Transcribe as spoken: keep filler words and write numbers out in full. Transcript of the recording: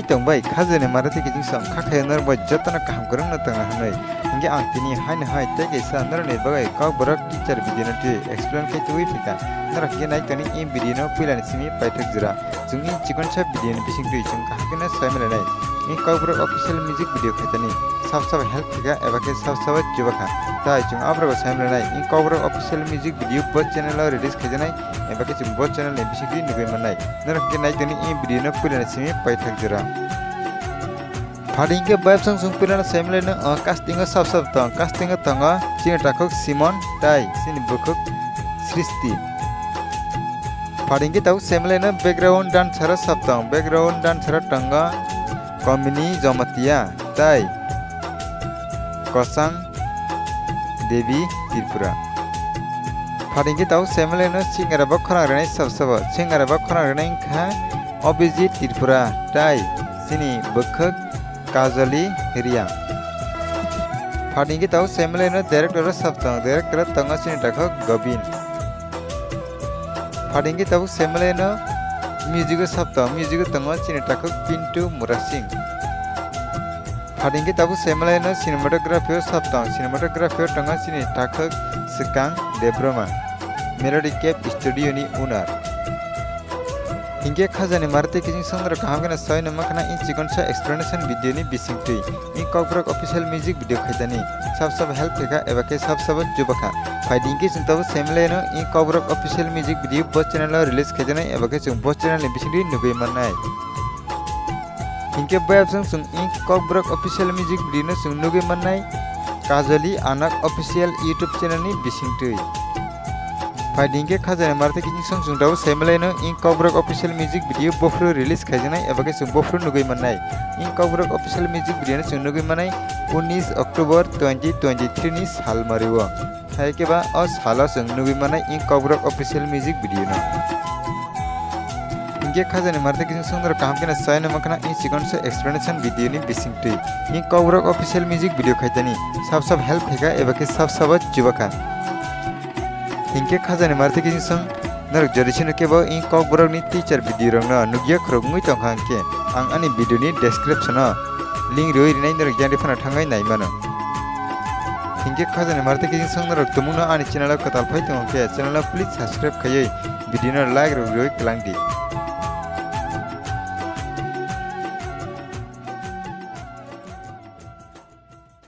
Tong bai khajani mara tei kiching song kha khe norok bai jotono kaham kwrwngno tongna hwnwi. Hinkhe ang tini haino hai tei kaisa norokni bagwi Kokborok teacher video no twi explain khe twiwi phikha. Norok hinkhe nai tongni i video no puilani simi paithak jora. Chwng i chikonsa video ni bising twi chwng kaham kheno sai manlainai. I Kokborok official music video khaitani sab sab help phikha eba khe sab sab chubakha. Tai chwng aphuru sai manlainai. I Kokborok official music video bo channel o release khaijaknai eba khe chwng bo channel ni bising twi nugwi mannai. Norok khe nai tongni i video no puilani simi paithak jora. Phadi hinkhe bayapsong chwng puilano sai manlaino, o casting o sab sab tong, casting o tongo chini takhuk Simon tai chini bukhuk Srishti. Phadi hinkhe tabuk sai manlaino background dancer o sab tong, background dancer o tongo Kamini Jamatia tai Kosang Devi Tripura. Phadi hinkhe tabuk sai manlaino singer bo khorang rwnai sab sabo, singer bo khorang rwnai wngkha Abhijit Tripura tai chini bukhuk Kajoli Reang. Phadi hinkhe tabuk sai manlaino director o sab tong, director o tongo chini takhuk Govind. Phadi hinkhe tabuk sai manlaino music o sab tong, music o tongo chini takhuk Pintu Murasing. Phadi hinkhe tabuk sai manlaino cinematography o sab tong, cinematography o tongo chini takhuk Swkang Debbarma, Melody Cave Studio ni owner. Hinkhe khajani mara tei kiching song norok kaham kheno sai nangma khna i chikonsa explanation video ni bising twi. I Kokborok official music video khaitani sab sab help khaikha eba khe sab sabo chubakha. Phadi hinkhe chwng tabuk sai manlaino i Kokborok official music video bo channel o release khaijaknai eba khe chwng bo channel ni bising twi nugwi mannai. Hinkhe bayapsong chwng i Kokborok official music video no chwng nugwi mannai Kajoli Anak official YouTube channel ni bising twi. Phadi hinkhe khajani mara tei kiching song chwng tabuk sai manlaino i Kokborok official music video bophuru release khaijaknai eba khe chwng bophuru nugwi mannai. I Kokborok official music video no chwng nugwi mannai unis October twenty twenty-three ni salmario. Hai khe ba o salo chwng nugwi mannai i Kokborok official music video no. Hinkhe khajani mara tei kiching song norok kaham kheno sai nangma khna i chikonsa explanation video ni bising twi. I Kokborok official music video khaitani sab sab help khaikha eba khe sab sabo chubakha. Hinkhe khajani mara tei kiching song norok jodi sino kebo i Kokborok ni teacher video rokno nugya khorok wngwi tongkha hinkhe ang ani video ni description o link rwi rinai norok jandi phano thangwi nai mano. Hinkhe khajani mara tei kiching song norok tumungno ani channel o kwtal phai tongo khe channel o please subscribe khaiwi video no like rok rwi kwlang di.